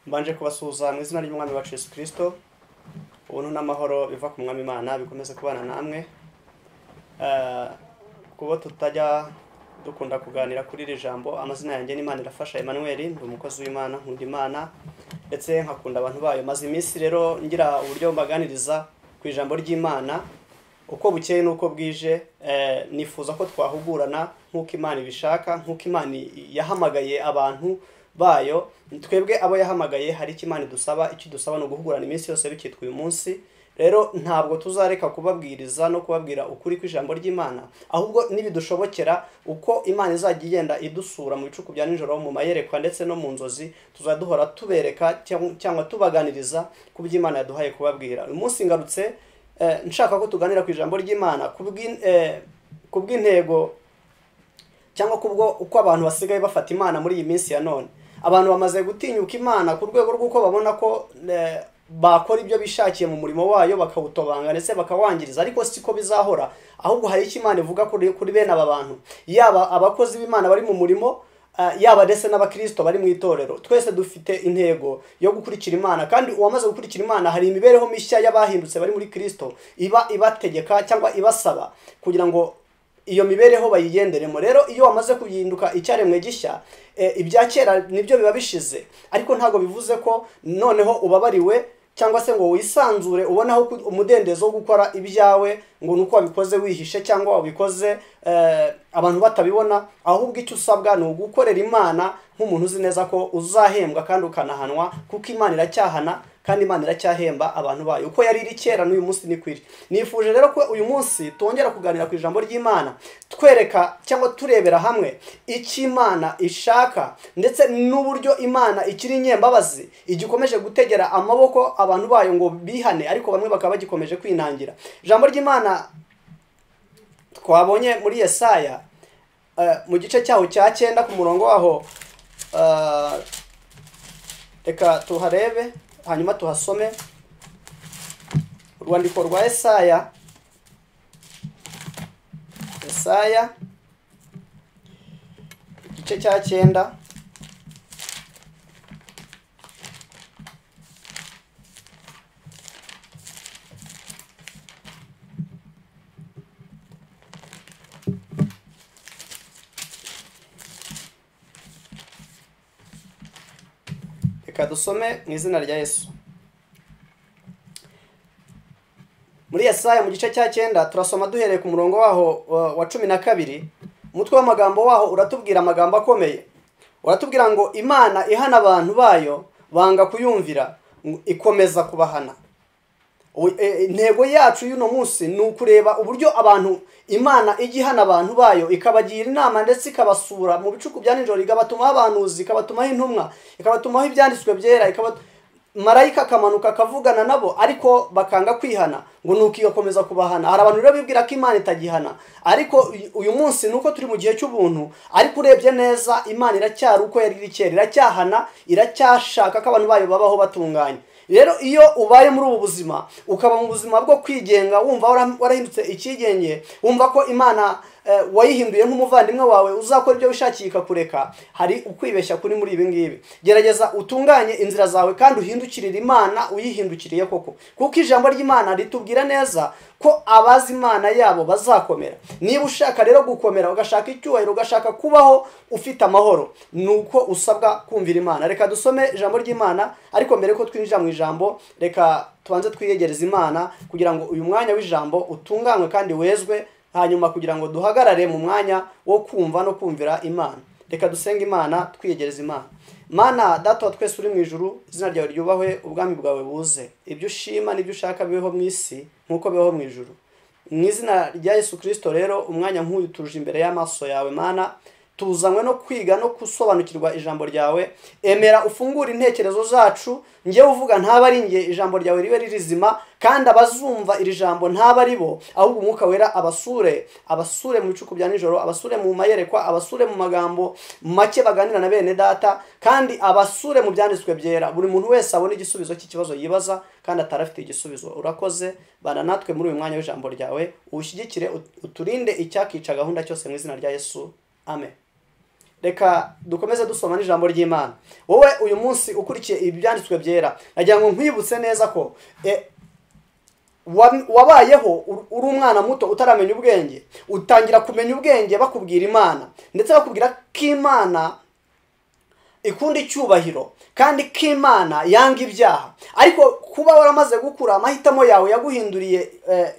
Mbanje kubasuhuza mu izina ry'Umwami wacu Yesu Kristo. Ubuntu n'amahoro biva ku Mwami Imana bikomeze kubana namwe. Kubo tutajya dukunda kuganira kuri iri jambo, amazina yanjye ni Manirafasha Emmanuel, ndi umukozi w'Imana, nkunda Imana ndetse nkakunda abantu bayo. Maze iminsi rero ngira uburyo mbaganiriza ku ijambo ry'Imana uko bukeye nuko bwije. Nifuza ko twahugurana nkuko Imana ibishaka, nkuko Imana yahamagaye abantu bayo. Twebwe abo yahamagaye hari icyo Imana idusaba, icyo idusaba no guhugurana iminsi yose bikitwa uyu munsi. Rero ntabwo tuzareka kubabwiriza no kubabwira ukuri kw'ijambo ry'Imana, ahubwo nibidushobokera uko Imana izajya igenda idusura mu bicuku bya nijoro, mu mayerekwa ndetse no mu nzozi, tuzaduhora tubereka cyangwa tubaganiriza ku by'Imana yaduhaye kubabwira. Uyu munsi ngarutse nshaka ko tuganira ku ijambo ry'Imana ku bw'intego cyangwa kubwo uko abantu basigaye bafata Imana muri iyi minsi ya none. Abantu bamaze gutinyuka Imana ku rwego rw'uko babona ko bakora ibyo bishakiye mu murimo wayo, bakawutobanga ndetse bakawangiriza. Ariko siko bizahora, ahubwo hari icyo Imana ivuga kuri bene aba bantu, yaba abakozi b'Imana bari mu murimo, yaba ndetse n'abakristo bari mu itorero. Twese dufite intego yo gukurikira Imana, kandi uwamaze gukurikira Imana hari imibereho mishya y'abahindutse bari muri Kristo iba ibategeka cyangwa ibasaba kugira ngo iyo mibereho bayigenderemo. Rero iyo wamaze kuyihinduka icyaremwe gishya, ibya kera nibyo biba bishize, ariko ntago bivuze ko noneho ubabariwe cyangwa se ngo wisanzure ubonaho umudendezo wo gukora ibyawe ngo nuko wabikoze wihishe cyangwa wabikoze abantu batabibona. Ahubwo icyo usabwa ni ugukorera Imana nk'umuntu uzi neza ko uzahembwa kandi ukanahanwa, kuko Imana iracyahana kandi Imana iracyahemba abantu bayo uko yari iri kera n'uyu munsi ni kwiri. Nifuje rero ko uyu munsi twongera kuganira ku ijambo ry'Imana, twereka cyangwa turebera hamwe icyo Imana ishaka ndetse n'uburyo Imana ikiri inyembabazi igikomeje gutegera amaboko abantu bayo ngo bihane, ariko bamwe bakaba bagikomeje kwinangira. Ijambo ry'Imana twabonye muri Yesaya mu gice cyaho cya 9 ku murongo waho, reka tuharebe hanyuma tuhasome. Urwandiko rwa Yesaya, Yesaya igice cya 9, reka dusome mu izina rya Yesu. Muri Yesaya mu gice cya 9 turasoma duhereye ku murongo waho wa 12. Umutwe w'amagambo waho uratubwira amagambo akomeye. Uratubwira ngo Imana ihana abantu bayo banga kuyumvira, ikomeza kubahana. Intego yacu y'uno munsi ni ukureba uburyo abantu Imana igihana abantu bayo, ikabagira inama ndetse ikabasura mu bicuku bya nijoro, ikabatumaho abahanuzi, ikabatumaho intumwa, ikabatumaho ibyanditswe byera, marayika akamanuka akavugana nabo, ariko bakanga kwihana ngo nuko igakomeza kubahana. Hari abantu rero bibwira ko Imana itagihana, ariko uyu munsi nuko turi mu gihe cy'ubuntu, ariko urebye neza Imana iracyari uko yari iri kera, iracyahana, iracyashaka ko abantu bayo babaho batunganye. Rero iyo ubaye muri ubu buzima, ukaba mu buzima bwo kwigenga, wumva warahindutse ikigenge, wumva ko Imana wayihinduye nk'umuvandimwe wawe uzakora ibyo wishakiye ikakureka, hari ukwibeshya kuri muri ibi ngibi. Gerageza utunganye inzira zawe kandi uhindukirire Imana uyihindukiriye koko, kuko ijambo ry'Imana ritubwira neza ko abazi Imana yabo bazakomera. Niba ushaka rero gukomera, ugashaka icyubahiro, ugashaka kubaho ufite amahoro, nuko usabwa kumvira Imana. Reka dusome ijambo ry'Imana, ariko mbere ko twinjira mu ijambo reka tubanze twiyegereze Imana kugira ngo uyu mwanya w'ijambo utunganywe kandi wezwe, hanyuma kugira ngo duhagarare mu mwanya wo kumva no kumvira Imana. Reka dusenge Imana, twiyegereze Imana. Mana Data wa twese uri mu ijuru, izina ryawe ryubahwe, ubwami bwawe buze, ibyo ushima n'ibyo ushaka bibeho mu isi nkuko bibeho mu ijuru. Mu izina rya Yesu Kristo rero umwanya nk'uyu tuje imbere y'amaso yawe Mana, tuzanywe no kwiga no gusobanukirwa ijambo ryawe. Emera ufungure intekerezo zacu, ngewe uvuga ntaba ari nge, ijambo ryawe ribe ririzima, kandi abazumva iri jambo ntaba ari bo, ahubwo Umwuka Wera abasure, abasure mu bicuku bya nijoro, abasure mu mayerekwa, abasure mu magambo make baganira na bene data, kandi abasure mu byanditswe byera. Buri muntu wese abone igisubizo cy'ikibazo yibaza kandi atarafite igisubizo. Urakoze, bana natwe muri uyu mwanya w'ijambo ryawe, ushyigikire, uturinde icyakica gahunda cyose mu izina rya Yesu. Amen. Reka dukomeze dusoma n'ijambo ry'Imana. Wowe uyu munsi ukurikiye ibyanditswe byera, nagira ngo nkwibutse neza ko wabayeho uri umwana muto utaramenya ubwenge, utangira kumenya ubwenge bakubwira Imana, ndetse bakubwira ko Imana ikunda icyubahiro kandi ko Imana yanga ibyaha. Ariko kuba waramaze gukura, amahitamo yawe yaguhinduriye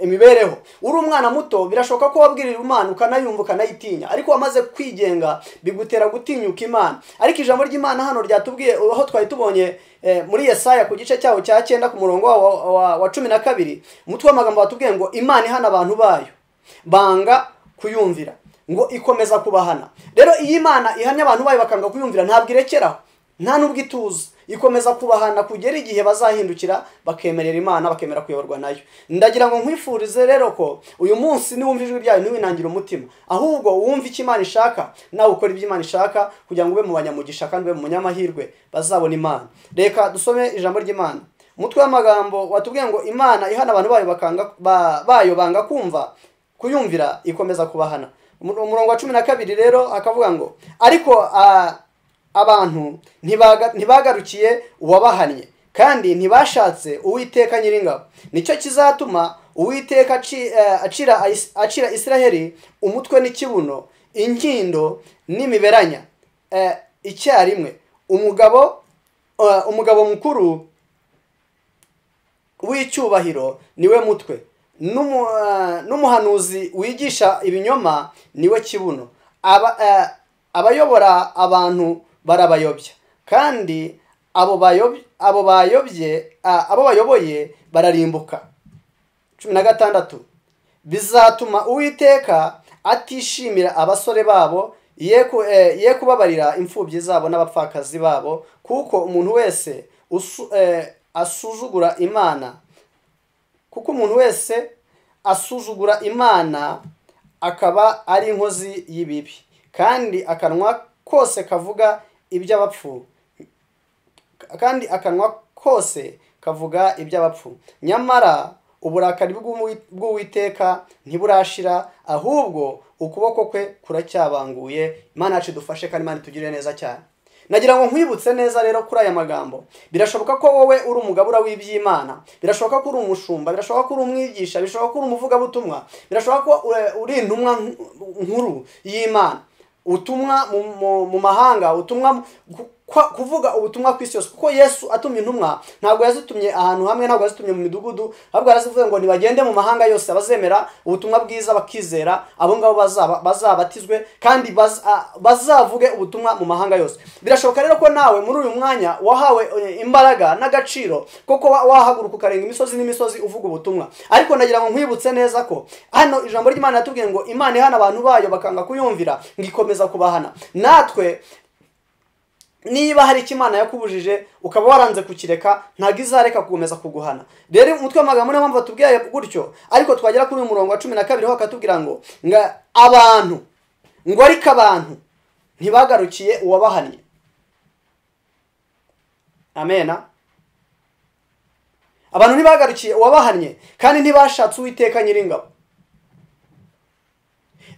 imibereho. Uri umwana muto birashoboka ko wabwirira Imana ukanayumva ukanayitinya, ariko wamaze kwigenga bigutera gutinyuka Imana. Ariko ijambo ry'Imana hano ryatubwiye, aho twari tubonye muri Yesaya ku gice cyaho cya 9 ku murongo wa 12, umutwe w'amagambo watubwiye ngo Imana ihana abantu bayo banga kuyumvira, ngo ikomeza kubahana. Rero iyi Imana ihanye abantu bayo bakanga kuyumvira, ntabwo irekeraho, nta nubwo ituza, ikomeza kubahana kugera igihe bazahindukira bakemerera Imana, bakemera kuyoborwa nayo. Ndagira ngo nkwifurize rero ko uyu munsi niwumva ijwi ryayo ntiwinangire umutima, ahubwo wumve icyo Imana ishaka nawe ukora ibyo Imana ishaka, kugira ngo ube mu banyamugisha kandi ube mu banyamahirwe bazabona Imana. Reka dusome ijambo ry'Imana. Umutwe w'amagambo watubwiye ngo Imana ihana abantu bayo bakanga bayo banga kumva kuyumvira, ikomeza kubahana. Umurongo wa 12 rero akavuga ngo ariko abantu ntibagarukiye uwabahannye, kandi ntibashatse Uwiteka Nyiringabo. Nicyo kizatuma Uwiteka acira Isiraheli umutwe n'ikibuno, inkindo n'imiberanya icyarimwe. Umugabo mukuru w'icyubahiro niwe mutwe, n'umuhanuzi wigisha ibinyoma niwe kibuno. Abayobora abantu barabayobya, kandi abo bayoboye bararimbuka. 16 bizatuma Uwiteka atishimira abasore babo, ye kubabarira imfubyi zabo n'abapfakazi babo, kuko umuntu wese asuzugura Imana, kuko umuntu wese asuzugura Imana akaba ari inkozi y'ibibi, kandi akanwa kose kavuga iby'abapfu, kandi akanwa kose kavuga iby'abapfu. Nyamara uburakari bw'Uwiteka ntiburashira, ahubwo ukuboko kwe kuracyabanguye. Imana yacu idufashe kandi Imana itugirire neza cyane. Nagira ngo nkwibutse neza rero kuri aya magambo. Birashoboka ko wowe uri umugabura w'iby'Imana, birashoboka ko uri umushumba, birashoboka ko uri umwigisha, birashoboka ko uri umuvugabutumwa, birashoboka ko uri intumwa nkuru y'Imana, utumwa mu mahanga, utumwa kuvuga ubutumwa ku isi yose. Kuko Yesu atumye intumwa ntabwo yazitumye ahantu hamwe, ntabwo yazitumye mu midugudu, ahubwo yarazivuze ngo nibagende mu mahanga yose, abazemera ubutumwa bwiza bakizera abo ngabo bazabatizwe kandi bazavuge ubutumwa mu mahanga yose. Birashoboka rero ko nawe muri uyu mwanya wahawe imbaraga n'agaciro koko wahaguruka ukarenga imisozi n'imisozi uvuga ubutumwa. Ariko nagira ngo nkwibutse neza ko hano ijambo ry'Imana yatubwiye ngo Imana ihana abantu bayo bakanga kuyumvira, ngo ikomeza kubahana. Natwe niba hari icyo Imana yakubujije ukaba waranze kukireka, ntabwo izareka gukomeza kuguhana. Rero umutwe w'amagambo niyo mpamvu batubwiye gutyo. Ariko twagera kuri uyu murongo wa 12 ho akatubwira ngo abantu ngo ariko abantu ntibagarukiye uwabahannye. Amena. Abantu ntibagarukiye uwabahannye, kandi ntibashatse Uwiteka Nyiringabo.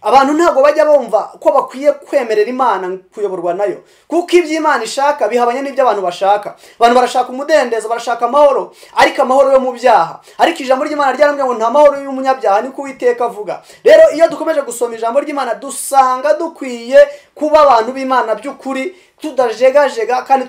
Abantu ntabwo bajya bumva ko bakwiye kwemerera Imana kuyoborwa nayo, kuko ibyo Imana ishaka bihabanye n'ibyo abantu bashaka. Abantu barashaka umudendezo, barashaka amahoro, ariko amahoro yo mu byaha. Ariko ijambo ry'Imana ryarambwiye ngo nta mahoro y'umunyabyaha, niko Uwiteka avuga. Rero iyo dukomeje gusoma ijambo ry'Imana dusanga dukwiye kuba abantu b'Imana by'ukuri, tudajegajega, kandi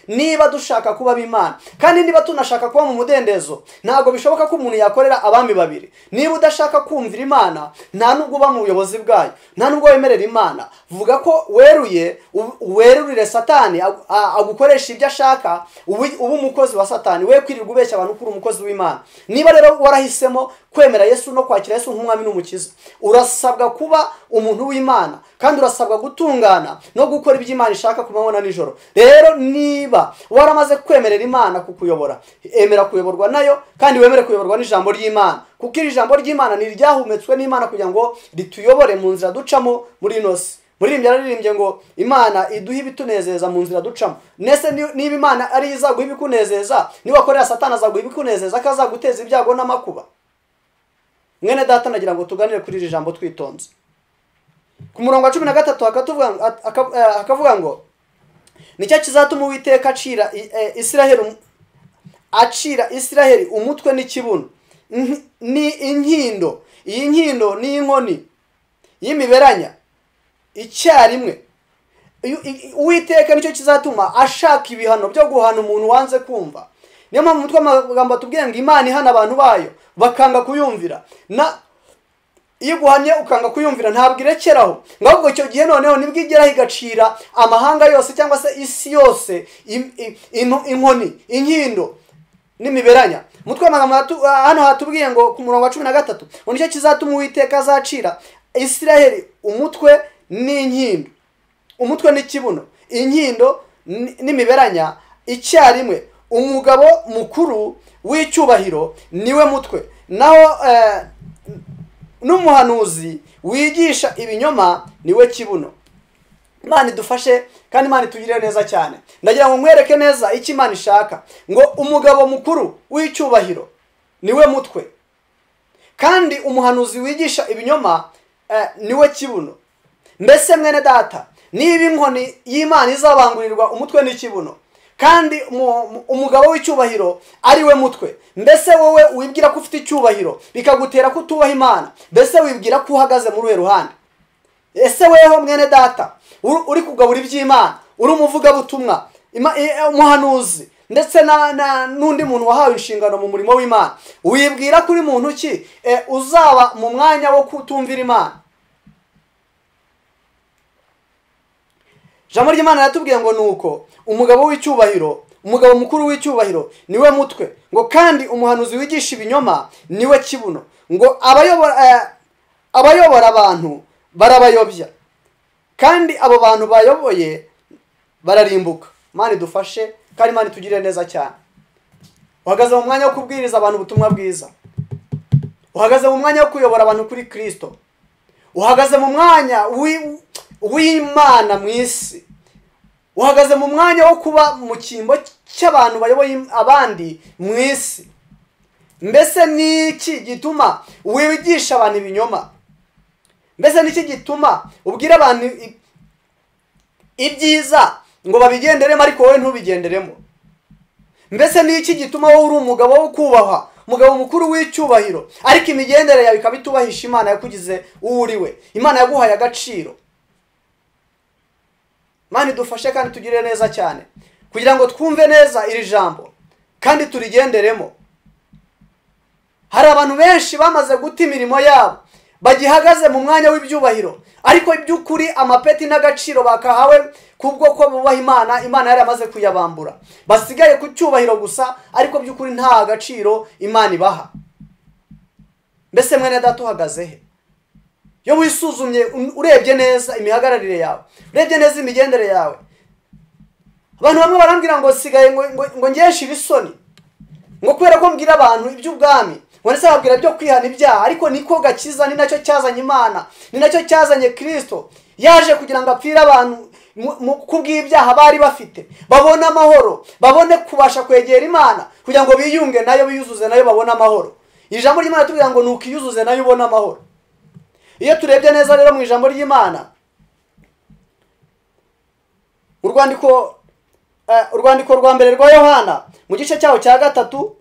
niba dushaka kuba b'Imana, kandi niba tunashaka kuba mu mudendezo, ntabwo bishoboka ko umuntu yakorera abami babiri. Niba udashaka kumvira Imana, nta nubwo uba mu buyobozi bwayo, nta nubwo wemerera Imana. Vuga ko weruye, werurire Satani agukoresha ibyo ashaka, ube umukozi wa Satani, we kwirirwa ubeshya abantu ko uri umukozi w'Imana. Niba rero warahisemo kwemera Yesu no kwakira Yesu nk'umwami n'umukiza, urasabwa kuba umuntu w'Imana, kandi urasabwa gutungana no gukora ibyo Imana ishaka ku manywa na nijoro. Rero niba waramaze kwemerera Imana kukuyobora, emera kuyoborwa nayo, kandi wemere kuyoborwa n'ijambo ry'Imana, kuko iri jambo ry'Imana ni iryahumetswe n'Imana kugira ngo rituyobore mu nzira ducamo muri ino si. Muririmbyi yararirimbye ngo Imana iduhe ibitunezeza mu nzira ducamo. Nese niba Imana ari izaguha ibikunezeza, niba wakorera Satani azaguha ibikunezeza, akazaguteza ibyago n'amakuba. Mwene data, nagira ngo tuganire kuri iri jambo twitonze. Ku murongo wa 13 hakavuga ngo nicyo kizatuma Uwiteka acira Isiraheli umutwe n'ikibuno, ni inkindo, iyi nkindo ni inkoni y'imiberanya icyarimwe. Uwiteka nicyo kizatuma ashaka ibihano byo guhana umuntu wanze kumva. Niyo mpamvu umutwe w'amagambo atubwiye ngo Imana ihana abantu bayo bakanga kuyumvira. Na iyo guhanye ukanga kuyumvira ntabwo irekeraho, ngo ahubwo icyo gihe noneho nibwo igeraho igacira amahanga yose cyangwa se isi yose inkoni, inkindo n'imiberanya. Umutwe w'amagambo hano hatubwiye ngo ku murongo wa 13 ngo nicyo kizatuma Uwiteka azacira Isiraheli umutwe n'inkindo, umutwe n'ikibuno, inkindo n'imiberanya icyarimwe. Umugabo mukuru w'icyubahiro niwe mutwe, naho n'umuhanuzi wigisha ibinyoma niwe kibuno. Imana idufashe kandi Imana itugirire neza cyane. Ndagira ngo nkwereke neza icyo Imana ishaka, ngo umugabo mukuru w'icyubahiro niwe mutwe, kandi umuhanuzi wigisha ibinyoma niwe kibuno. Mbese mwene data, niba inkoni y'Imana izabangurirwa umutwe n'ikibuno, kandi umugabo w'icyubahiro ari we mutwe, mbese wowe wibwira ko ufite icyubahiro bikagutera kutubaha Imana, mbese wibwira ko uhagaze muri uruhe ruhande? Ese weho mwene data uri kugabura iby'Imana, uri umuvugabutumwa, umuhanuzi, ndetse n'undi muntu wahawe inshingano mu murimo w'Imana, wibwira ko uri muntu ki uzaba mu mwanya wo kutumvira Imana? Ijambo ry'Imana ratubwiye ngo nuko umugabo w'icyubahiro, umugabo mukuru w'icyubahiro niwe mutwe, ngo kandi umuhanuzi wigisha ibinyoma niwe kibuno, ngo abayobora abantu barabayobya, kandi abo bantu bayoboye bararimbuka. Imana idufashe kandi Imana itugirire neza cyane. Uhagaze mu mwanya wo kubwiriza abantu ubutumwa bwiza, uhagaze mu mwanya wo kuyobora abantu kuri Kristo, uhagaze mu mwanya w'Imana mu isi, uhagaze mu mwanya wo kuba mu cyimbo cy'abantu bayoboye abandi mu isi. Mbese niki gituma wigisha abantu ibinyoma? Mbese niki gituma ubwira abantu ibyiza ngo babigenderemo ariko wowe ntubigenderemo? Mbese niki gituma wowe uri umugabo wo kubahwa, umugabo mukuru w'icyubahiro, ariko imigendere yawe ikaba itubahisha Imana yakugize uwo uri we, Imana yaguhaye agaciro? Imana idufashe kandi tugire neza cyane, kugira ngo twumve neza iri jambo kandi turigenderemo. Hari abantu benshi bamaze guta imirimo yabo, bagihagaze mu mwanya w'ibyubahiro, ariko iby'ukuri amapeti n'agaciro bakahawe kubwo ko bubaha Imana, Imana yari amaze kuyabambura. Basigaye ku cyubahiro gusa, ariko by'ukuri nta gaciro Imana ibaha. Mbese mwene data uhagaze he? Iyo wisuzumye urebye neza imihagararire yawe, urebye neza imigendere yawe, abantu bamwe barambwira ngo sigaye ngo ngeshe ibisoni, ngo kubera ko mbwira abantu iby'ubwami, ngo ndetse babwira byo kwihana ibyaha, ariko niko gakiza, ni nacyo cyazanye Imana, ni nacyo cyazanye Kristo. Yaje kugira ngo apfire abantu kubw'ibyaha bari bafite, babone amahoro, babone kubasha kwegera Imana kugira ngo biyunge nayo, biyuzuze nayo, babone amahoro. Ijambo ry'Imana tubwira ngo nukiyuzuze nayo ubone amahoro. Iyo turebye neza rero mu ijambo ry'Imana, urwandiko rwa mbere rwa Yohana mu gice cyaho cya 3,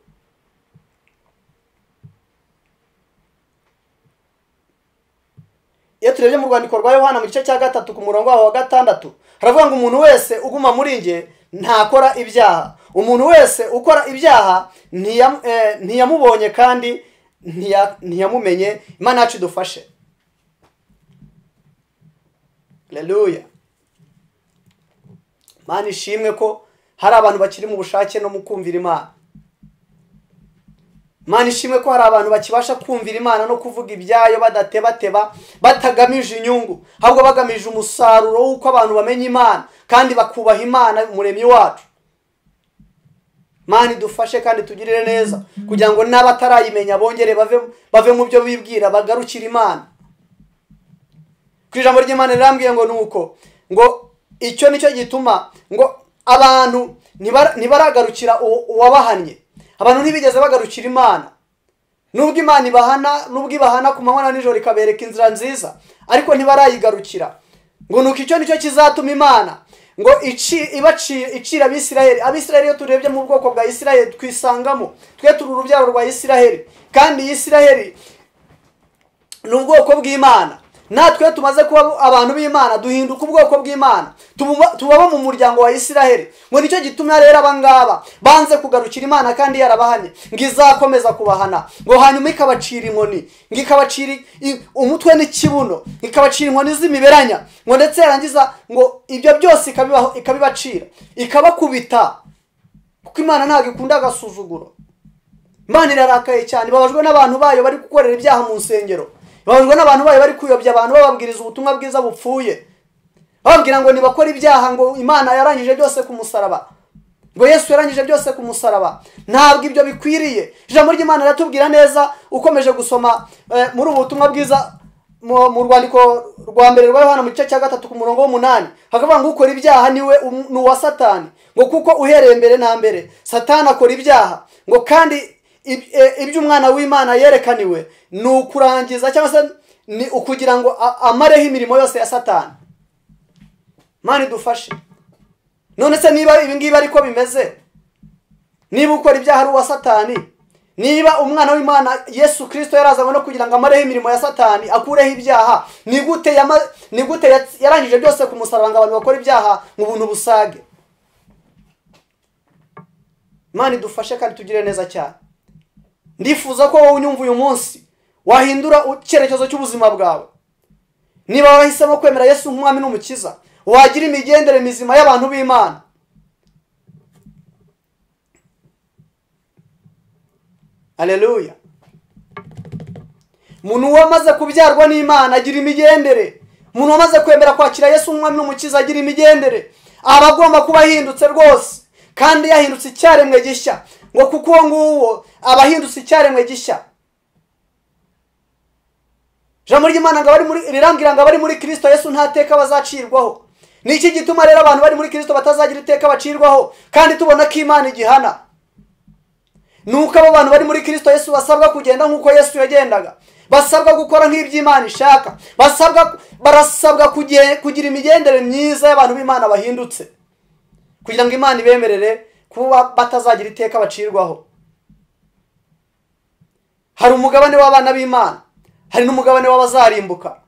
iyo turebye mu rwandiko rwa Yohana mu gice cya 3 ku murongo waho wa 6, haravuga ngo umuntu wese uguma muri nge ntakora ibyaha, umuntu wese ukora ibyaha ntiyamubonye kandi ntiyamumenye. Imana yacu idufashe. Haleluya. Imana ishimwe ko hari abantu bakiri mu bushake no mu kumvira Imana. Imana ishimwe ko hari abantu bakibasha kumvira Imana no kuvuga ibyayo badatebateba, batagamije inyungu, ahubwo bagamije umusaruro w'uko abantu bamenya Imana kandi bakubaha Imana umuremyi wacu. Imana idufashe kandi tugirire neza, kugira ngo n'abatarayimenya bongere bave mu byo bibwira, bagarukire Imana. Ku ijambo ry'Imana rirambwiye ngo nuko ngo icyo nicyo gituma ngo abantu ntibaragarukira uwabahannye, abantu ntibigeze bagarukira Imana. Nubwo Imana ibahana, nubwo ibahana ku manywa na nijoro ikabereka inzira nziza, ariko ntibarayigarukira. Ngo nuko icyo nicyo kizatuma Imana ngo icira Abisiraheli. Abisiraheli iyo turebye mu bwoko bwa Isiraheli twisangamo, twe turi urubyaro rwa Isiraheli, kandi Isiraheli ni ubwoko bw'Imana. Natwe tumaze kuba abantu b'Imana duhinduka ubwoko bw'Imana, tubaba mu muryango wa Isiraheli. Ngo nicyo gituma rero abangaba banze kugarukira Imana kandi yarabahanye, ngo izakomeza kubahana, ngo hanyuma ikabacira inkoni, ngo ikabacira umutwe n'ikibuno, ikabacira inkoni z'imiberanya, ngo ndetse yarangiza ngo ibyo byose ikabibacira, ikabakubita, kuko Imana ntabwo ikunda agasuzuguro. Imana irarakaye cyane, babajwe n'abantu bayo bari gukorera ibyaha mu nsengero, babajwe n'abantu bayo bari kuyobya abantu bababwiriza ubutumwa bwiza bupfuye, bababwira ngo nibakora ibyaha ngo Imana yarangije byose ku musaraba, ngo Yesu yarangije byose ku musaraba. Ntabwo ibyo bikwiriye. Ijambo ry'Imana riratubwira neza, ukomeje gusoma muri ubu butumwa bwiza mu rwandiko rwa mbere rwa Yohana mu gice cya 3 ku murongo w'8, hakavuga ngo ukora ibyaha niwe ni uwa Satani, ngo kuko uhereye mbere na mbere Satani akora ibyaha, ngo kandi ibyo umwana w'Imana yerekaniwe ni ukurangiza cyangwa se ni ukugira ngo amareho imirimo yose ya Satani. Imana idufashe. None se niba ibi ngibi ariko bimeze, niba ukora ibyaha ari uwa Satani, niba umwana w'Imana Yesu Kristo yarazanywe no kugira ngo amareho imirimo ya Satani, akureho ibyaha, ni gute yarangije byose ku musaraba ngo abantu bakora ibyaha mu buntu busage? Imana idufashe kandi tugire neza cyane. Ndifuza ko wowe unyumva uyu munsi wahindura icyerekezo cy'ubuzima bwawe. Niba warahisemo kwemera Yesu nk'umwami n'umukiza, wagira imigendere mizima y'abantu b'Imana. Haleluya. Umuntu wamaze kubyarwa n'Imana agira imigendere. Umuntu wamaze kwemera kwakira Yesu nk'umwami n'umukiza agira imigendere. Aba agomba kuba ahindutse rwose, kandi yahindutse icyaremwe gishya, ngo kuko uwo nguwo aba ahindutse icyaremwe gishya. Ijambo ry'Imana ngo rirambwira ngo abari muri Kristo Yesu nta teka bazacirwaho. Ni iki gituma rero abantu bari muri Kristo batazagira iteka bacirwaho, kandi tubona ko Imana igihana? Nuko abo bantu bari muri Kristo Yesu basabwa kugenda nk'uko Yesu yagendaga, basabwa gukora nk'iby'Imana ishaka, barasabwa kugira imigendere myiza y'abantu b'Imana bahindutse, kugira ngo Imana ibemerere kuba batazagira iteka bacirwaho. Hari umugabane w'abana b'Imana, hari n'umugabane w'abazarimbuka.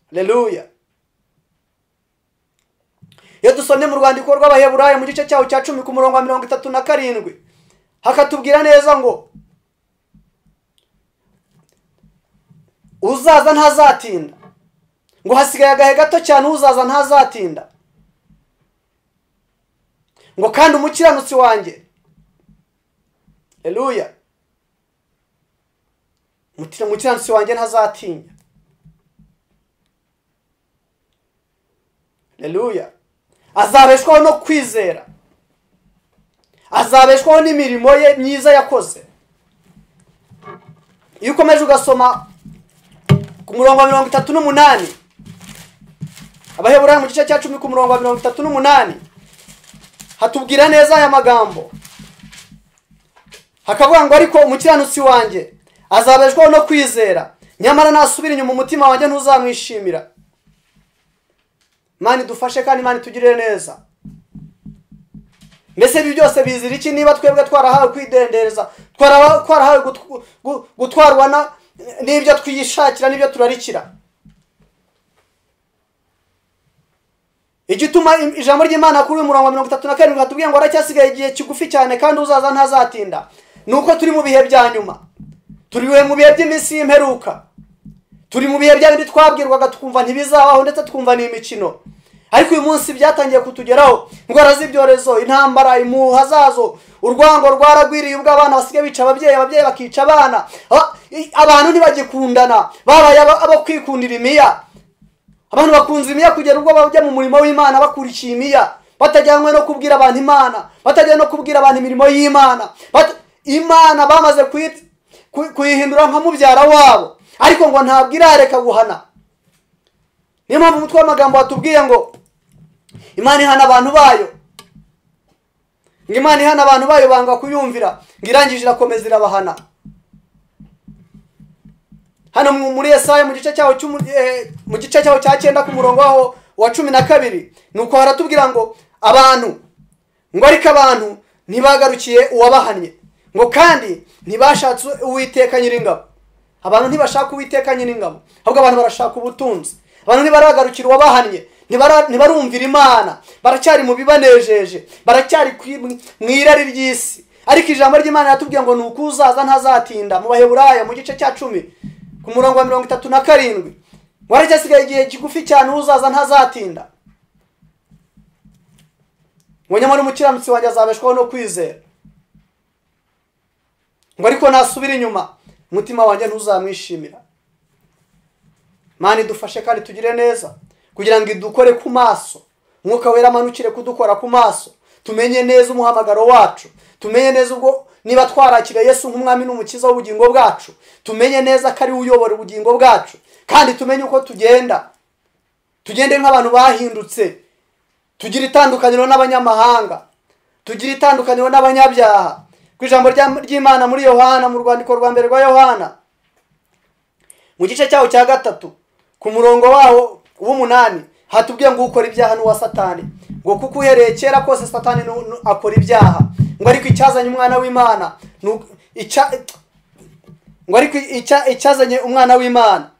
Haleluya. Iyo dusomye mu rwandiko rw'Abaheburayo mu gice cyaho cya 10 ku murongo wa 37, hakatubwira neza ngo uzaza ntazatinda, ngo hasigaye agahe gato cyane uzaza ntazatinda, ngo kandi umukiranutsi wanjye, haleluya, umukiranutsi wanjye ntazatinya. Haleluya. Azabeshwaho no kwizera, azabeshwaho n'imirimo ye myiza yakoze. Iyo ukomeje ugasoma ku murongo wa 38, Abaheburayo mu gice cya 10 ku murongo wa 38, hatubwira neza aya magambo, hakavuga ngo ariko umukiranutsi wanjye azabeshwaho no kwizera, nyamara nasubira inyuma umutima wanjye ntuzamwishimira. Imana idufashe kandi Imana itugirire neza. Mbese ibi byose bizira iki niba twebwe twarahawe kwidendereza, twarahawe gutwarwa n'ibyo twiyishakira n'ibyo turarikira? Igituma ijambo ry'Imana kuri uyu murongo wa 37 hatubwiye ngo aracyasigaye igihe kigufi cyane kandi uzaza ntazatinda, nuko turi mu bihe bya nyuma, turi mu bihe by'iminsi y'imperuka, turi mu bihe bya bindi twabwirwaga tukumva ntibizabaho ndetse twumva ni imikino. Ariko uyu munsi byatangiye kutugeraho, indwara z'ibyorezo, intambara, impuha zazo, urwango rwaragwiriye ubwo abana basigaye bica ababyeyi, ababyeyi bakica abana, abantu ntibagikundana, babaye abo kwikundira imiya. Abantu bakunze imiya kugera ubwo bajya mu murimo w'Imana bakurikiye imiya, batajyanywe no kubwira abantu Imana, batajyanywe no kubwira abantu imirimo y'Imana. Imana bamaze kuyihindura nka mubyara wabo, ariko ngo ntabwo irareka guhana. Niyo mpamvu umutwe w'amagambo watubwiye ngo Imana ihana abantu bayo. Ngo Imana ihana abantu bayo banga kuyumvira, ngo irangije irakomeza irabahana. Hano muri Yesaya mu gice cyaho cya 9 ku murongo waho wa 12, nuko haratubwira ngo abantu, ngo ariko abantu ntibagarukiye uwabahannye, ngo kandi ntibashatse Uwiteka Nyiringabo. Abantu ntibashaka Uwiteka Nyiringabo, ahubwo abantu barashaka ubutunzi. Abantu ntibaragarukira uwabahannye, ntibarumvira Imana, baracyari mu bibanejeje, baracyari mu irari ry'isi. Ariko ijambo ry'Imana yatubwiye ngo nuko uzaza ntazatinda. Mu Baheburayo mu gice cya 10 ku murongo wa 37, waracyasigaye igihe kigufi cyane, uzaza ntazatinda. Ngo nyamara umukiranutsi wanjye azabeshwaho no kwizera, ngo ariko nasubira inyuma umutima wanjye ntuzamwishimira. Mana idufashe kandi tugire neza, kugira ngo idukore ku maso, Umwuka Wera amanukire kudukora ku maso, tumenye neza umuhamagaro wacu, tumenye neza ubwo niba twarakira Yesu nk'umwami n'umukiza w'ubugingo bwacu, tumenye neza ko ari we uyobora ubugingo bwacu, kandi tumenye uko tugenda, tugende nk'abantu bahindutse, tugira itandukaniro n'abanyamahanga, tugira itandukaniro n'abanyabyaha. Ku ijambo ry'Imana muri Yohana, mu rwandiko rwa mbere rwa Yohana mu gice cyaho cya 3 ku murongo waho w'8, hatubwiye ngo ukora ibyaha n'uwa Satani, ngo kuko uhereye kera kose Satani akora ibyaha, ngo ariko icyazanye umwana w'Imana, ngo ariko icyazanye umwana w'Imana,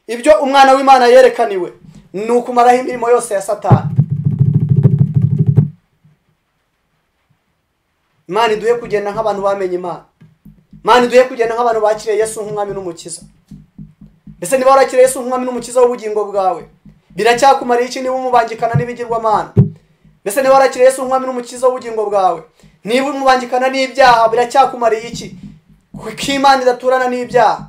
ibyo umwana w'Imana yerekaniwe ni ukumaraho imirimo yose ya Satani. Imana iduhe kugenda nk'abantu bamenye Imana. Imana iduhe kugenda nk'abantu bakiriye Yesu nk'umwami n'umukiza. Mbese niba warakiriye Yesu nk'umwami n'umukiza w'ubugingo bwawe, biracyakumariye iki niba umubangikana n'ibigirwamana? Mbese niba warakiriye Yesu nk'umwami n'umukiza w'ubugingo bwawe, niba umubangikana n'ibyaha, biracyakumariye iki? Kuko Imana idaturana n'ibyaha.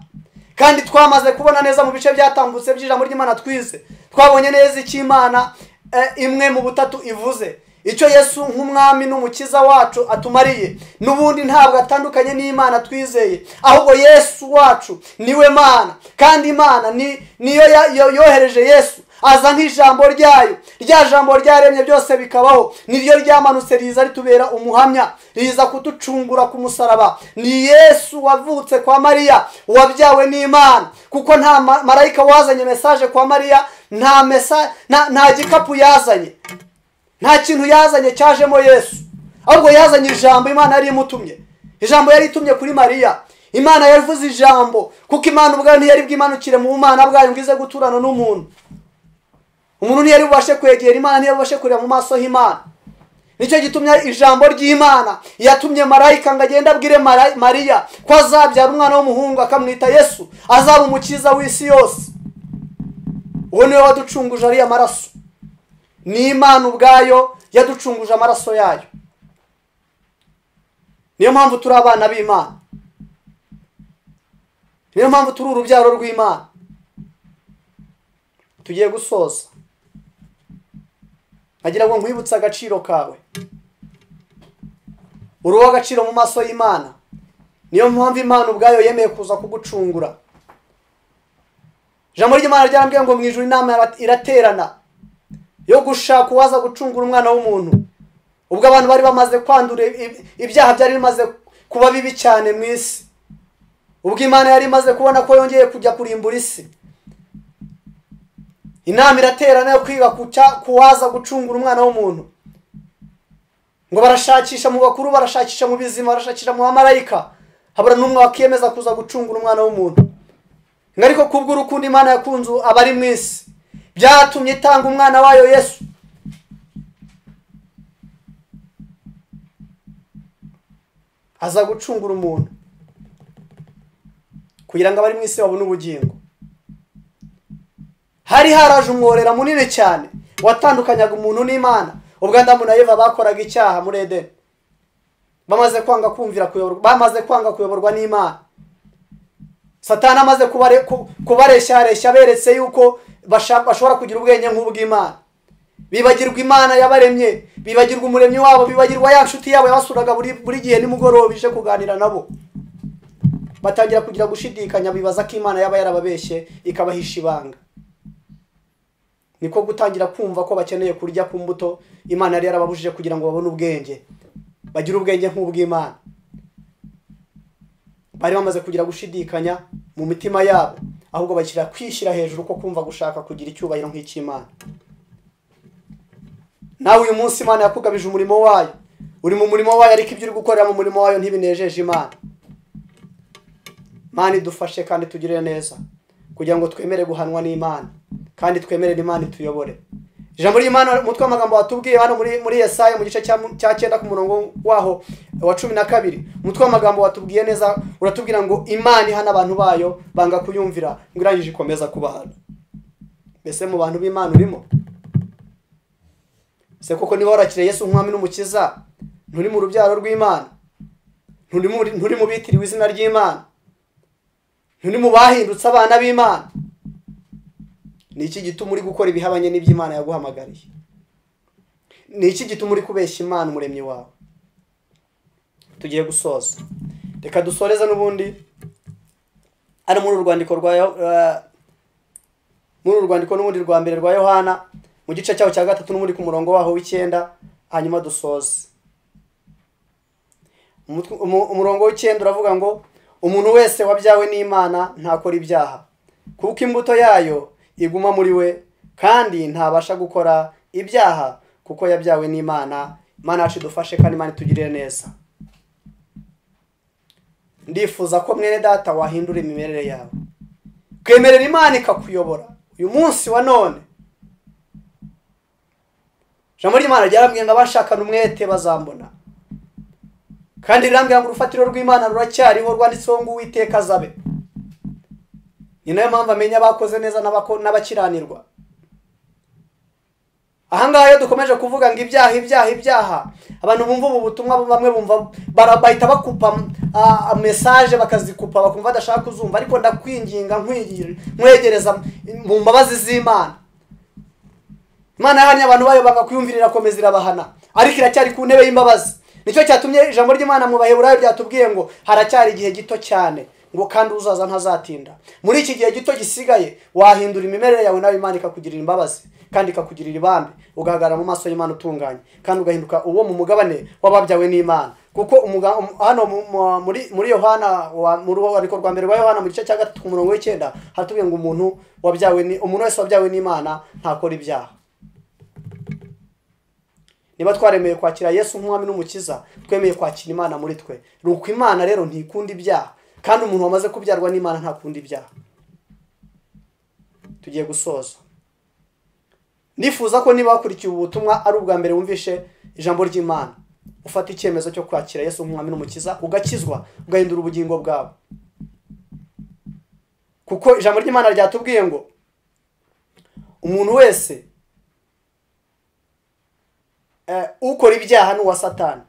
Kandi twamaze kubona neza mu bice byatambutse by'ijambo ry'Imana twize, twabonye neza icyo Imana imwe mu butatu ivuze, icyo Yesu nk'umwami n'umukiza wacu atumariye. N'ubundi ntabwo atandukanye n'Imana twizeye, ahubwo Yesu wacu niwe Mana, kandi Imana niyo yohereje Yesu aza nk'ijambo ryayo, rya jambo ryaremye byose bikabaho, niryo ryamanutse riza ritubera umuhamya, riza kuducungura ku musaraba. Ni Yesu wavutse kwa Mariya, wabyawe n'Imana, kuko nta marayika wazanye message kwa Mariya, nta gikapu yazanye, nta kintu yazanye cyajemo Yesu, ahubwo yazanye ijambo Imana yari imutumye. Ijambo yari itumye kuri Mariya. Imana yavuze ijambo, kuko Imana ubwayo ntiyari bwimanukire mu Mana bwayo ngo ize guturana n'umuntu. Umuntu ntiyari bubashe kwegera Imana, ntiyari bubashe kureba mu maso h'Imana. Nicyo gitumye ijambo ry'Imana yatumye marayika ngo agende abwire Mariya ko azabyara umwana w'umuhungu akamwita Yesu, azaba umukiza w'isi yose. Uwo niwe waducunguje ariya maraso. Ni Imana ubwayo yaducunguje amaraso yayo. Niyo mpamvu turi abana b'Imana, niyo mpamvu turi urubyaro rw'Imana. Tugiye gusoza, agira ngo nkwibutse agaciro kawe. Uri uw'agaciro mu maso y'Imana. Niyo mpamvu Imana ubwayo yemeye kuza kugucungura. Ijambo ry'Imana ryarambwiye ngo mu ijuru inama iraterana yo gushaka uwaza gucungura umwana w'umuntu. Ubwo abantu bari bamaze kwandura ibyaha, byari bimaze kuba bibi cyane mu isi, ubwo Imana yari imaze kubona ko yongeye kujya kurimbura isi, inama iraterana yo kwiga kuwaza gucungura umwana w'umuntu. Ngo barashakisha mu bakuru, barashakisha mu bizima, barashakisha mu bamarayika, habura n'umwe wakiyemeza kuza gucungura umwana w'umuntu. Ngo ariko kubw'urukundo Imana yakunze abari mu isi, byatumye itanga umwana wayo Yesu. Aza gucungura umuntu kugira ngo abari mu isi babone ubugingo. Hari haraje umworera munini cyane watandukanyaga umuntu n'Imana. Ubwo Adamu na Eva bakoraga icyaha muri Edeni, bamaze kwanga kumvira kuyoborwa, bamaze kwanga kuyoborwa n'Imana. Satani amaze kubareshyareshya beretse yuko bashobora kugira ubwenge nk'ubw'Imana, bibagirwa Imana yabaremye, bibagirwa umuremyi wabo, bibagirwa ya nshuti yabo yabasuraga buri gihe nimugoroba ije kuganira nabo. Batangira kugira gushidikanya, bibaza ko Imana yaba yarababeshye ikabahisha ibanga. Niko gutangira kumva ko bakeneye kurya ku mbuto Imana yari yarababujije kugira ngo babone ubwenge. bagira ubwenge nk'ubw'Imana. Bari bamaze kugira gushidikanya mu mitima yabo, ahubwo bashyira kwishyira hejuru ko kumva gushaka kugira icyubahiro nk'icy'Imana. Nawe uyu munsi Imana yakugabije umurimo wayo, uri mu murimo wayo, ariko ibyo uri gukorera mu murimo wayo ntibinejeje Imana. Imana idufashe kandi tugirire neza, kugira ngo twemere guhanwa n'Imana, kandi twemerere Imana ituyobore. Ijambo ry'Imana umutwe w'amagambo watubwiye hano muri Yesaya mu gice cya 9 ku murongo waho wa 12, umutwe w'amagambo watubwiye neza, uratubwira ngo Imana ihana abantu bayo banga kuyumvira, ngo irangije ikomeza kubahana. Mbese mu bantu b'Imana urimo? Se koko niba warakiriye Yesu nk'umwami n'umukiza, nturi mu rubyaro rw'Imana, nturi mu bitiriwe izina ry'Imana, nturi mu bahindutse abana b'Imana? Ni iki gituma uri gukora ibihabanye n'iby'Imana yaguhamagariye? Ni iki gituma uri kubeshya Imana umuremyi wawe? Tugiye gusoza, reka dusoreze n'ubundi ari muri urwandiko rwa muri urwandiko n'ubundi rwa mbere rwa Yohana mu gice cyaho cya 3 n'ubundi ku murongo waho w'9, hanyuma dusoze. Umurongo w'9 uravuga ngo umuntu wese wabyawe n'Imana ntakora ibyaha, kuko imbuto yayo iguma muri we, kandi ntabasha gukora ibyaha kuko yabyawe n'Imana. Imana yacu idufashe kandi Imana itugirire neza. Ndifuza ko mwene data wahindura imimerere yawe, kwemerera Imana ikakuyobora uyu munsi wa none. Ijambo ry'Imana ryarambwiye ngo abashakana umwete bazambona, kandi rirambwira ngo urufatiro rw'Imana ruracyariho, rwanditseho ngo Uwiteka azabe. Ni nayo mpamvu amenya abakoze neza n'abakiranirwa. Ahangaha iyo dukomeje kuvuga ngo ibyaha ibyaha ibyaha, abantu bumva ubu butumwa bamwe bumva bahita bakupa message, bakazikupa bakumva badashaka kuzumva, ariko ndakwinginga nkwegereza mu mbabazi z'Imana. Imana yahanye abantu bayo bakakwiyumvirira, komeza irabahana, ariko iracyari ku ntebe y'imbabazi. Nicyo cyatumye ijambo ry'Imana mu Baheburayo ryatubwiye ngo haracyari igihe gito cyane, ngo kandi uzaza ntazatinda. Muri iki gihe gito gisigaye wahindura imimerere yawe, nawe Imana ikakugirira imbabazi kandi ikakugirira ibambe, ugahagarara mu maso y'Imana utunganye, kandi ugahinduka uwo mu mugabane w'ababyawe n'Imana. Kuko hano muri Yohana, mu rwandiko rwa mbere rwa Yohana mu gice cya 3 ku murongo w'9 haratubwiye ngo umuntu wabyawe ni umuntu wese wabyawe n'Imana ntakora ibyaha. Niba twaremeye kwakira Yesu nk'umwami n'umukiza, twemeye kwakira Imana muri twe. Nuko Imana rero ntikunda ibyaha, kandi umuntu wamaze kubyarwa n'Imana ntakunda ibyaha. Tugiye gusoza. Nifuza ko niba wakurikiye ubu butumwa ari ubwa mbere wumvishe ijambo ry'Imana, ufata icyemezo cyo kwakira Yesu nk'umwami n'umukiza, ugakizwa, ugahindura ubugingo bwawe. Kuko ijambo ry'Imana ryatubwiye ngo umuntu wese ukora ibyaha ni uwa Satani.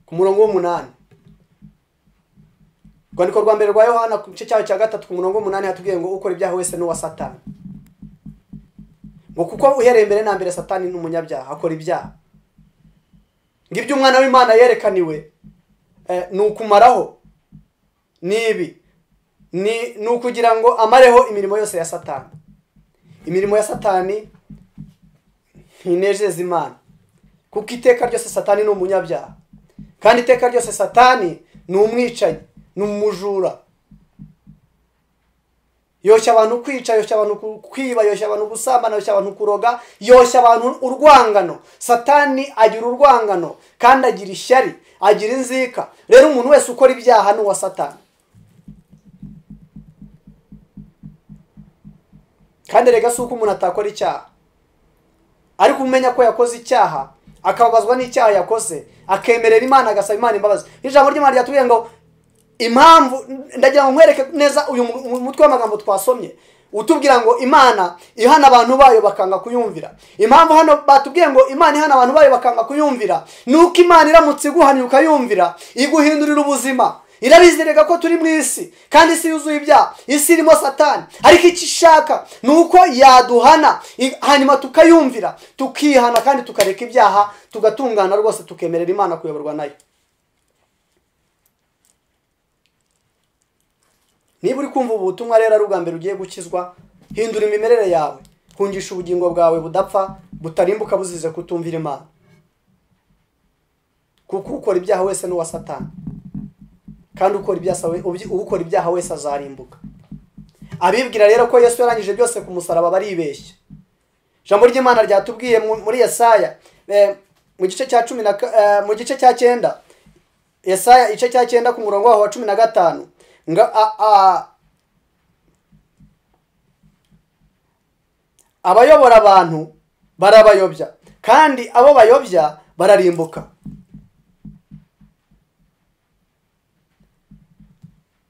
Ku murongo w'8, Rwandiko rwa mbere rwa Yohana ku gice cyaho cya 3 ku murongo w'8 hatubwiye ngo ukora ibyaha wese ni uwa Satani. Ngo kuko uhereye mbere na mbere Satani ni umunyabyaha, akora ibyaha. Ngo ibyo umwana w'Imana yerekaniwe ni ukumaraho nibi, ni ukugira ngo amareho imirimo yose ya Satani. Imirimo ya Satani ntinejeza Imana, kuko iteka ryose Satani ni umunyabyaha, kandi iteka ryose Satani ni umwicanyi, ni umujura. Yoshya abantu kwica, yoshya abantu kwiba, yoshya abantu gusambana, yoshya abantu kuroga, yoshya abantu urwangano. Satani agira urwangano kandi agira ishyari, agira inzika. Rero umuntu wese ukora ibyaha ni uwa Satani. Kandi rega si uko umuntu atakora icyaha, ariko umenya ko yakoze icyaha, akababazwa n'icyaha yakoze, akemerera Imana, agasaba Imana imbabazi. Ijambo ry'Imana ryatubwiye ngo impamvu, ndagira ngo nkwereke neza uyu mutwe w'amagambo twasomye utubwira ngo Imana ihana abantu bayo bakanga kuyumvira. Impamvu hano batubwiye ngo Imana ihana abantu bayo bakanga kuyumvira, nuko Imana iramutse iguhaniye ukayumvira, iguhindurira ubuzima. Irabizerega ko turi mu isi, kandi isi yuzuye ibyaha, isi irimo Satani, ariko icyo ishaka ni uko yaduhana, hanyuma tukayumvira, tukihana kandi tukareka ibyaha, tugatungana rwose, tukemerera Imana kuyoborwa nayo. Niba uri kumva ubu butumwa rero ari ubwa mbere ugiye gukizwa, hindura imimerere yawe, hungisha ubugingo bwawe budapfa, butarimbuka buzize kutumvira Imana. Kuko ukora ibyaha wese n'uwa Satani, kandi ukora ibyaha wese azarimbuka. Abibwira rero ko Yesu yarangije byose ku musaraba baribeshya. Ijambo ry'Imana ryatubwiye muri Yesaya mu gice cya 10 mu gice cya 9, Yesaya igice cya 9 ku murongo wa 15, ngo abayobora abantu barabayobya, kandi abo bayobya bararimbuka.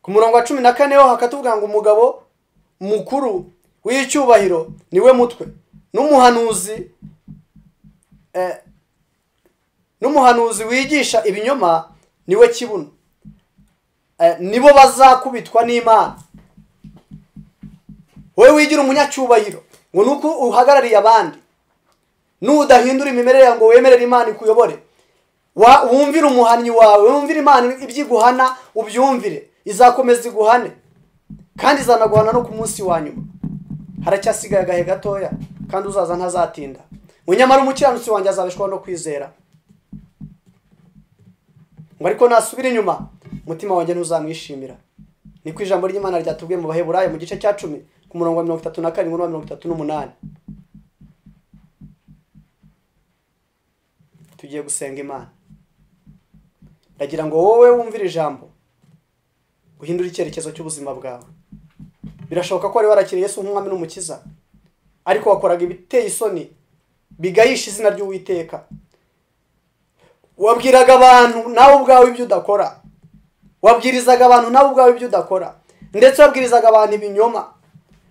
Ku murongo wa 14 ho hakatuvuga ngo umugabo mukuru w'icyubahiro niwe mutwe, n'umuhanuzi wigisha ibinyoma niwe kibuno. Nibo bazakubitwa n'Imana. Wowe wigira umunyacyubahiro ngo nuko uhagarariye abandi, nudahindura imimerere ngo wemerere Imana ikuyobore, wumvire umuhanyi wawe, wumvire Imana ibyiguhana ubyumvire, izakomeza iguhane kandi izanaguhana no ku munsi wa nyuma. Haracyasigaye agahe gatoya kandi uzaza ntazatinda. Nyamara umukiranutsi wanjye azabeshwaho no kwizera, ngo ariko nasubira inyuma umutima wanjye ntuzamwishimira. Niko ijambo ry'Imana ryatubwiye mu Baheburayo mu gice cya 10 ku murongo wa 37 n'uwa 38. Tugiye gusenga Imana. Ndagira ngo wowe wumvire ijambo uhindure icyerekezo cy'ubuzima bwawe. Birashoboka ko wari warakiriye Yesu nk'umwami n'umukiza, ariko wakoraga ibiteye isoni bigayisha izina ry'Uwiteka. Wabwiraga abantu nawe ubwawe ibyo udakora, wabwirizaga abantu nawe ubwawe ibyo udakora, ndetse wabwirizaga abantu ibinyoma.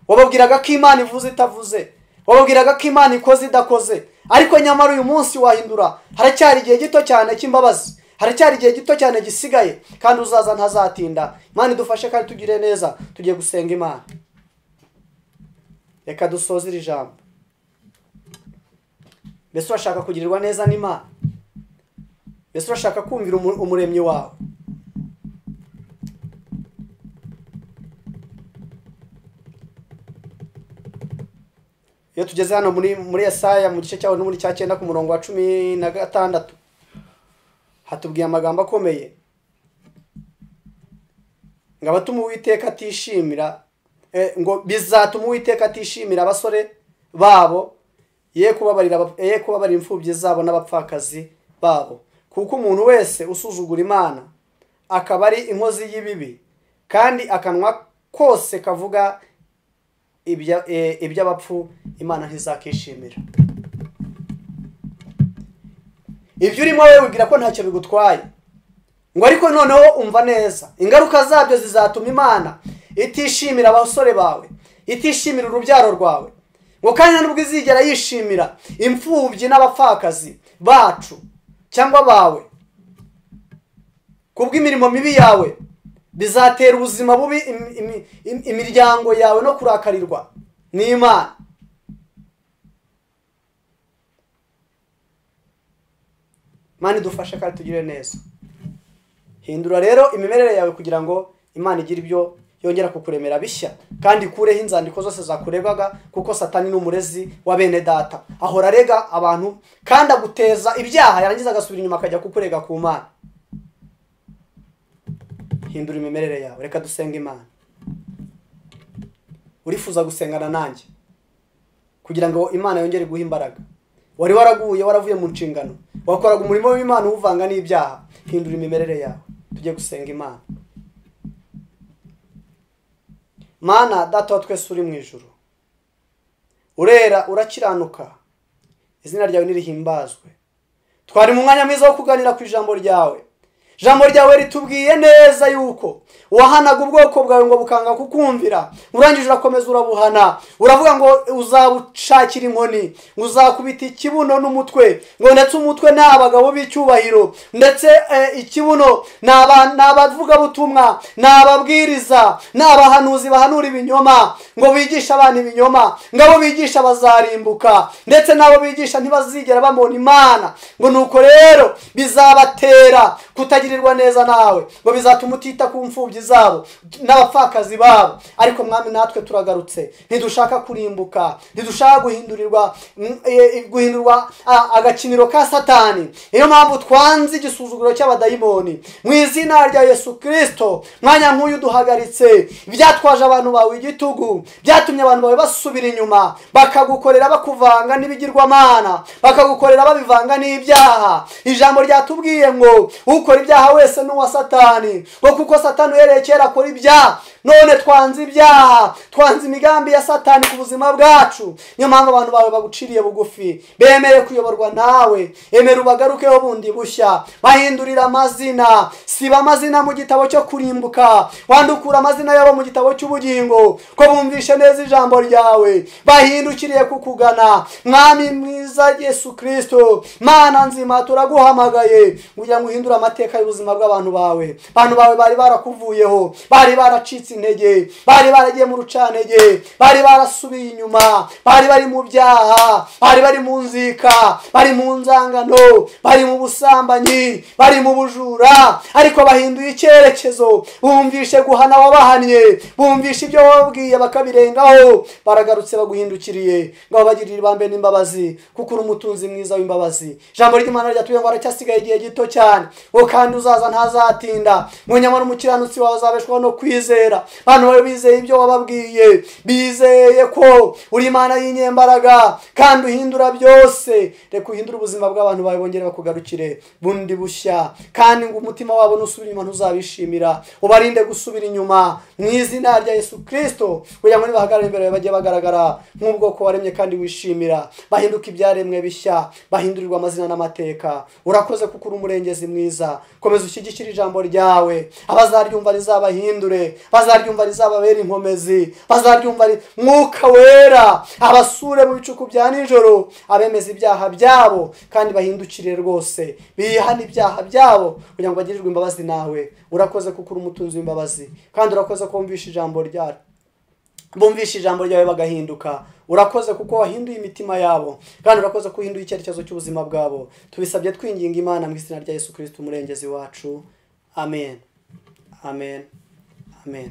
Wababwiraga ko Imana ivuze itavuze, wababwiraga ko Imana ikoze idakoze, ariko nyamara uyu munsi wahindura. Haracyari igihe gito cyane cy'imbabazi, haracyari igihe gito cyane gisigaye, kandi uzaza ntazatinda. Imana idufashe kandi tugire neza. Tugiye gusenga Imana. Reka dusoze iri jambo. Mbese urashaka kugirirwa neza n'Imana? Mbese urashaka kumvira umuremyi wawe? Iyo tugeze hano muri Yesaya mu gice cyaho n'uri cya 9 ku murongo wa 16, hatubwiye amagambo akomeye ngo abatuma Uwiteka atishimira, ngo bizatuma Uwiteka atishimira abasore babo, ye kubabarira imfubyi zabo n'abapfakazi babo. Kuko umuntu wese usuzugura Imana akaba ari inkozi y'ibibi, kandi akanwa kose kavuga iby'abapfu Imana ntizakishimira. Ibyo urimo wowe wibwira ko ntacyo bigutwaye, ngo ariko noneho umva neza, ingaruka zabyo zizatuma Imana itishimira abasore bawe, itishimira urubyaro rwawe, ngo kandi nubwo izigera yishimira imfubyi n'abapfakazi bacu cyangwa bawe. Kubw'imirimo mibi yawe bizatera ubuzima bubi imiryango yawe no kurakarirwa n'Imana. Imana idufashe kandi tugire neza. Hindura rero imimerere yawe kugira ngo Imana igire ibyo yongera kukuremera bishya, kandi ikureho inzandiko zose zakuregaga, kuko Satani ni umurezi wa bene data, ahora arega abantu kandi aguteza ibyaha, yarangiza agasubira inyuma akajya kukurega ku Mana. Hindura imimerere yawe. Reka dusenge Imana. Urifuza gusengana nanjye kugira ngo Imana yongere guha imbaraga? Wari waraguye, waravuye mu nshingano, wakoraga umurimo w'Imana uvanga n'ibyaha. Hindura imimerere yawe. Tujye gusenga Imana. Mana Data wa twese uri mu ijuru, urera, urakiranuka, izina ryawe nirihimbazwe. Twari mu mwanya mwiza wo kuganira ku ijambo ryawe. Ijambo ryawe ritubwiye neza yuko wahanaga ubwoko bwawe ngo bukanga kukumvira, urangije urakomeza urabuhana, uravuga ngo uzabushakira inkoni, uzakubita ikibuno n'umutwe, ngo ndetse umutwe ni abagabo b'icyubahiro, ndetse ikibuno ni abavugabutumwa, ni ababwiriza, ni abahanuzi bahanura ibinyoma, ngo bigisha abantu ibinyoma, ngo abo bigisha bazarimbuka, ndetse n'abo bigisha ntibazigera bamubona Imana. Ngo nuko rero bizabatera kutagira Kutagirirwa neza nawe ngo bizatuma utita ku mfubyi zabo n'abapfakazi babo. Ariko Mwami, natwe turagarutse, ntidushaka kurimbuka, ntidushaka guhindurwa agakiniro ka Satani. Niyo mpamvu twanze igisuzuguro cy'abadayimoni mu izina rya Yesu Kristo. Mwanya nk'uyu duhagaritse ibyatwaje abantu bawe igitugu, byatumye abantu bawe basubira inyuma, bakagukorera bakuvanga n'ibigirwamana, bakagukorera babivanga n'ibyaha. Ijambo ryatubwiye ngo ukora ibyaha wese n'uwa Satani, ngo kuko Satani uhereye kera akora ibyaha. None twanze ibyaha, twanze imigambi ya Satani ku buzima bwacu. Niyo mpamvu abantu bawe baguciriye bugufi, bemere kuyoborwa nawe. Emera ubagarukeho bundi bushya, bahindurira amazina, siba amazina mu gitabo cyo kurimbuka, wandukura amazina yabo mu gitabo cy'ubugingo, ko bumvishe neza ijambo ryawe, bahindukiriye kukugana. Mwami mwiza Yesu Kristo, Mana nzima, turaguhamagaye kugira ngo uhindure amateka y'ubuzima bw'abantu bawe. Abantu bawe bari barakuvuyeho, bari baracitse intege, bari baragiye mu rucantege, bari barasubiye inyuma, bari bari mu byaha, bari bari mu nzika, bari mu nzangano, bari mu busambanyi, bari mu bujura. Ariko bahinduye icyerekezo, bumvishe guhana wabahannye, bumvishe ibyo wababwiye bakabirengaho, baragarutse baguhindukiriye ngo babagirire ibambe n'imbabazi, kuko uri umutunzi mwiza w'imbabazi. Ijambo ry'Imana ryatubwiye ngo haracyasigaye igihe gito cyane, ngo kandi uzaza ntazatinda, ngo nyamara umukiranutsi wawe azabeshwaho no kwizera. Abantu bawe bizeye ibyo wababwiye, bizeye ko uri Imana y'inyembaraga kandi uhindura byose. Reka uhindure ubuzima bw'abantu bawe, bongere bakugarukire bundi bushya, kandi ngo umutima wabo nusubira inyuma ntuzabishimira. Ubarinde gusubira inyuma mu izina rya Yesu Kristo, kugira ngo nibahagarara imbere bajye bagaragara nk'ubwoko waremye kandi wishimira, bahinduka ibyaremwe bishya, bahindurirwa amazina n'amateka. Urakoze kuko uri umurengezi mwiza. Komeza ushyigikire ijambo ryawe, abazaryumva rizabahindure, bazaryumva rizababera inkomezi, bazaryumva Mwuka Wera abasure mu bicuku bya nijoro, abemeza ibyaha byabo kandi bahindukire rwose, bihane ibyaha byabo kugira ngo bagirirwe imbabazi nawe. Urakoze kuko uri umutunzi w'imbabazi, kandi urakoze ko wumvishe ijambo ryawe, bumvishe ijambo ryawe bagahinduka. Urakoze kuko wahinduye imitima yabo, kandi urakoze ko uhinduye icyerekezo cy'ubuzima bwabo. Tubisabye twinginga Imana mu izina rya Yesu Kristo umurengezi wacu. Amen, amen, amen.